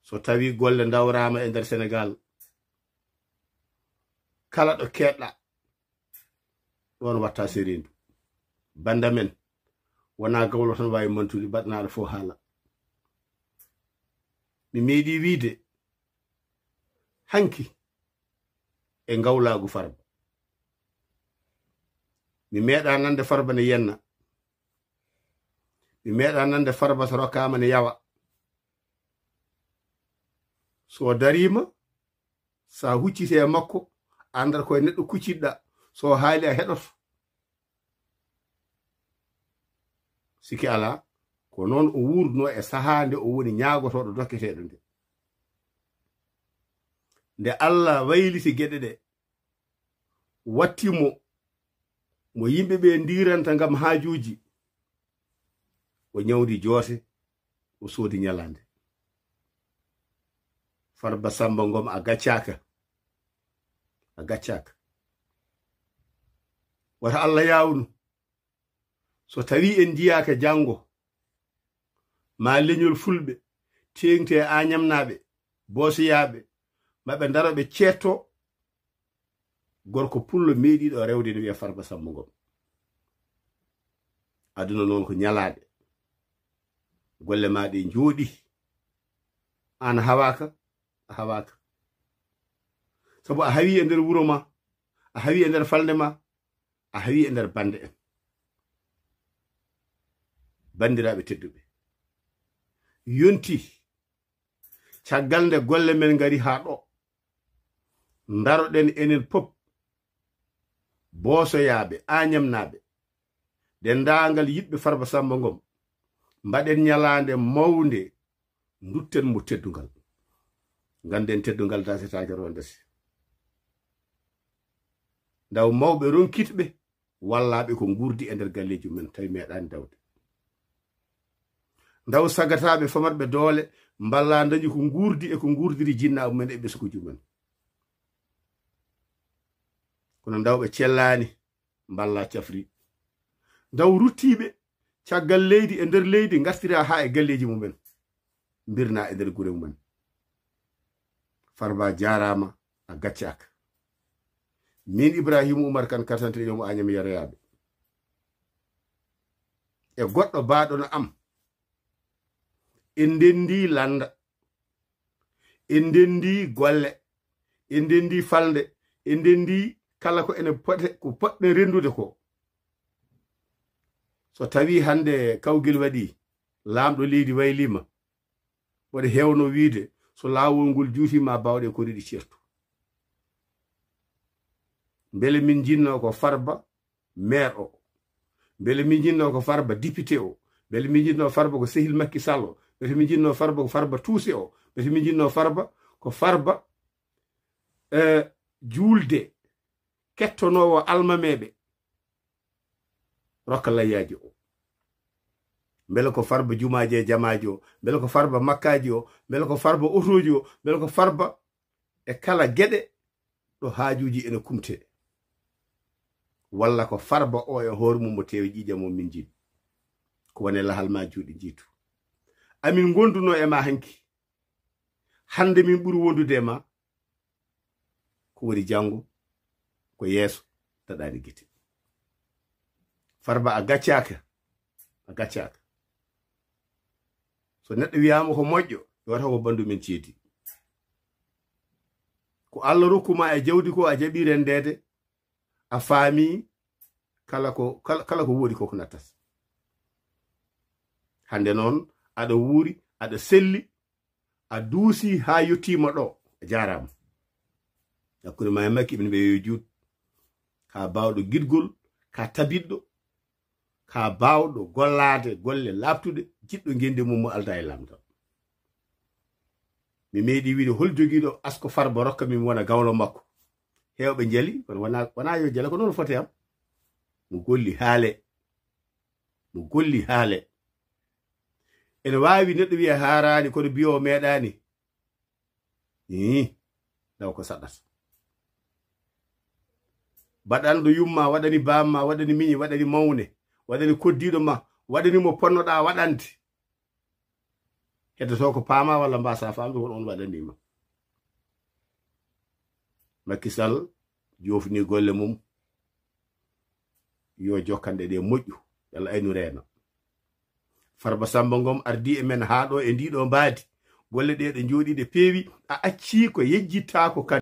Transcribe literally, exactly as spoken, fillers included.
So tawi golle ndawrama e nder Senegal, kala ɗo keɗɗa, ɗon watta serendu. Banda men, wona gawlo tan wawi mantude, baɗanaɗo fof haala. Mi meeɗi wiide hanki e ngawlagu Farba. Mi meeɗa nande Farba ne yenna. Mi meeɗa nande Farba so rokkama ne yawa. So darima, sa huccite e makko, andat koye neɗɗo kucciɗɗa. So haali a heɗoto. Siki ala, ko noon o wuurduno e saha nde o woni ñaagotoɗo dokketeɗo nde. Nde Allah wayliti geɗe ɗe, watti mo, mo yimɓe ɓe ndiranta ngam haajuuji, o ñawdi joote, o soodi ñalaande. Farba Samba Ngom, a gaccaaka. A gaccaaka. Wata Allah yaawnu. So tawi en njiyaaka janngo, ma leñol fulɓe, teeŋti e Añamnaaɓe, Boosoyaaɓe, ma ɓe ndaro ɓe ceetto, gorko pullo meeɗiɗo rewde ne wiya Farba Samba Ngom. Aduna noon ko ñalaaɗe. Golle ma ɗe njooɗi. Aan a hawaaka, a hawaaka. Sabu a hawi e nder wuro ma, a hawi e nder falnde ma, a hawi e nder bande en. Banndiraaɓe tedduɓe, yonti caggal nde golle men ngari haa ɗo, ndaroɗen enen pop, Boosoyaaɓe, Añamnaaɓe, denndaangal yiɗɓe Farba Samba Ngom, mbaɗen ñalaande mawnde, ndutten mo teddungal. Ngannden teddungal dasetaake ronde se. Ndaw mawɓe ronkitɓe wallaaɓe ko nguurdi e nder galleeji mumen, tawi meeɗaani dawde. Ndaw sagataaɓe famarɓe doole mballa dañi ko nguurdi e ko nguurdiri jinnaaɓe mumen e ɓesnguuji mumen. Kono ndaw ɓe cellaani, mballa cafri. Ndaw ruttiiɓe caggal leydi e nder leydi ngartira haa e galleeji mumen, mbirna e nder gure mumen. Farba jaaraama, a gaccaaka. Min Ibrahima Umar Kan, quarante et un mo Añam Yaroyaaɓe, e goɗɗo baaɗo no am, en ndenndi lannda, en ndenndi golle, en ndenndi falnde, en ndenndi kala ko ene pote, ko poɗɗen renndude ko. So tawi hannde kawgel waɗi, laamɗo leydi waylima, mboɗo heewno wiide, so laawol ngol juuti, ma baawɗe koriɗi ceertu. Mbele min njinnoo ko Farba maire o? Mbele min njinnoo ko Farba député o? Mbele min njinnoo Farba ko sehil Macky Sall o? Mbele min njinnoo Farba ko Farba tuuse o? Mbele min njinnoo Farba ko Farba, eh, juulde kettonoowo almameeɓe rokka layyaaji o? Mbele ko Farba jumaaji e jamaaji o? Mbele ko Farba makkaaji o? Mbele ko Farba otooji o? Mbele ko Farba e kala geɗe ɗo haajuuji ene kumte? Walla ko Farba o e hoore mum mo teewe ƴiiƴam o min njiɗi? Ko wone lahal ma juuɗe njiitu. Amin ngondunoo e ma hanki. Hannde min ɓuri wondude e ma. Ko woni janngo, ko yeeso, daɗaani gite. Farba, a gaccaaka, a gaccaaka. So neɗɗo wiyaama ko moƴƴo, yo taw ko banndum en ceedi. Ko Allah rokku ma e jawdi ko a jaɓi renndeede, a faami kala ko, kala, kala ko woodi ko ko nattat. Hannde noon, aɗa wuuri, aɗa selli, a duusi haa yettiima ɗo. A jaaraama. Hakkunde ma e Makki, min mbiya yo juut. Ka baawɗo giɗgol, ka tabiɗɗo, ka baawɗo gollaade golle laaɓtuɗe, jiɗɗo ngenndi mum mo aldaa e lamndal. Mi meeɗi wiide hol jogiiɗo asko Farba rokka min mi wona gawlo makko. Heewɓe njali, kono wona, wona yo jale, ko noon foti am. Mo golli haale. Mo golli haale. Ene waawi neɗɗo wiya haaraani, kono biyo meeɗaani. Ii, taw ko saɗata. Baɗanɗo yumma, waɗani bamma, waɗani miñi, waɗani mawne, waɗani koddiiɗo ma, waɗani mo ponnoɗaa waɗande. Heddoto ko paama walla mbasa famde, won on waɗanima. Macky Sall jofni golle mum, yo jokkanɗe ɗe moƴƴu, yalla aynu reena. Farba Samba Ngom ardi e men haa ɗo e ndiɗo mbaadi. Golle ɗe ɗe njooɗi ɗe peewi, a acci ko yejjitta ko kan.